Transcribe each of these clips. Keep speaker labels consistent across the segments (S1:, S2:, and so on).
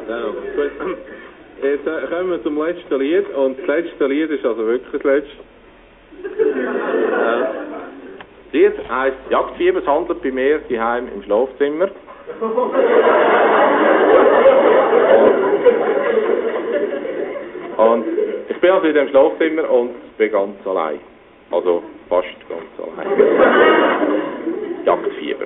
S1: Genau. Gut. Jetzt kommen wir zum letzten Lied. Und das letzte Lied ist also wirklich das letzte. Das Lied heisst Jagdfieber. Es handelt bei mir daheim im Schlafzimmer. Und ich bin also in dem Schlafzimmer und bin ganz allein. Also fast ganz allein. Jagdfieber.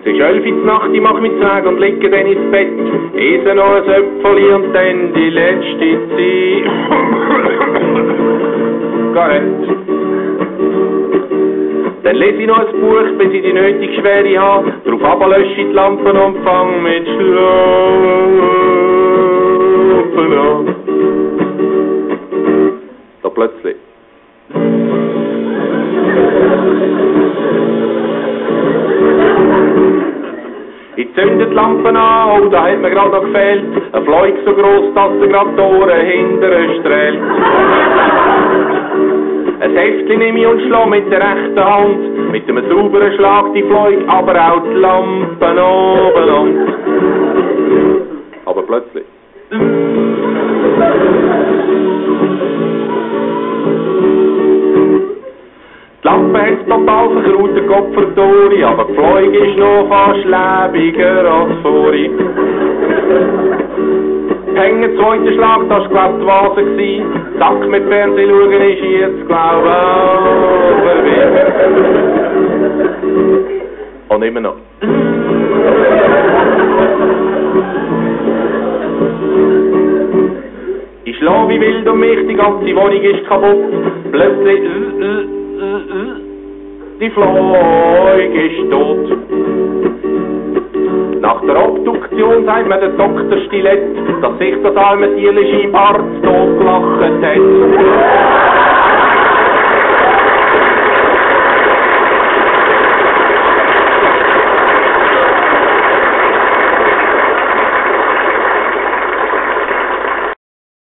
S1: Es ist 11 Uhr Nacht, ich mach mich zweg und liege dann ins Bett. Esse noch ein Äpfeli und dann die letzte Zeit. Gar nicht. Dann lese ich noch ein Buch, bis ich die nötige Schwere habe. Darauf aber lösche ich die Lampen und fang mit Schlafen an. Da plötzlich. Ich zünde die Lampen an, oh, da hat mir gerade noch gefehlt. Ein Fleug so gross, dass er gerade die Ohren hinterher strahlt. Ein Heftchen nehme ich und schlag mit der rechten Hand. Mit einem sauberen Schlag die Fleug, aber auch die Lampen oben an. Aber plötzlich. Die Lampe hat total verkraut, der Kopf verdorri, aber die Fleug ist noch fast lebiger als vorhin. Hängen zweiter Schlag, das war glaub die Vase gsi. Zack, mit Fernsehen schauen ist jetzt glaub vorbei. Und immer noch. Ich schlaf wie wild um mich, die ganze Wohnung ist kaputt. Plötzlich die Fleug ist tot. Nach der Obduktion sagt mir der Doktor Stilett, dass sich das arme Tierchen im Arzt totgelacht hat.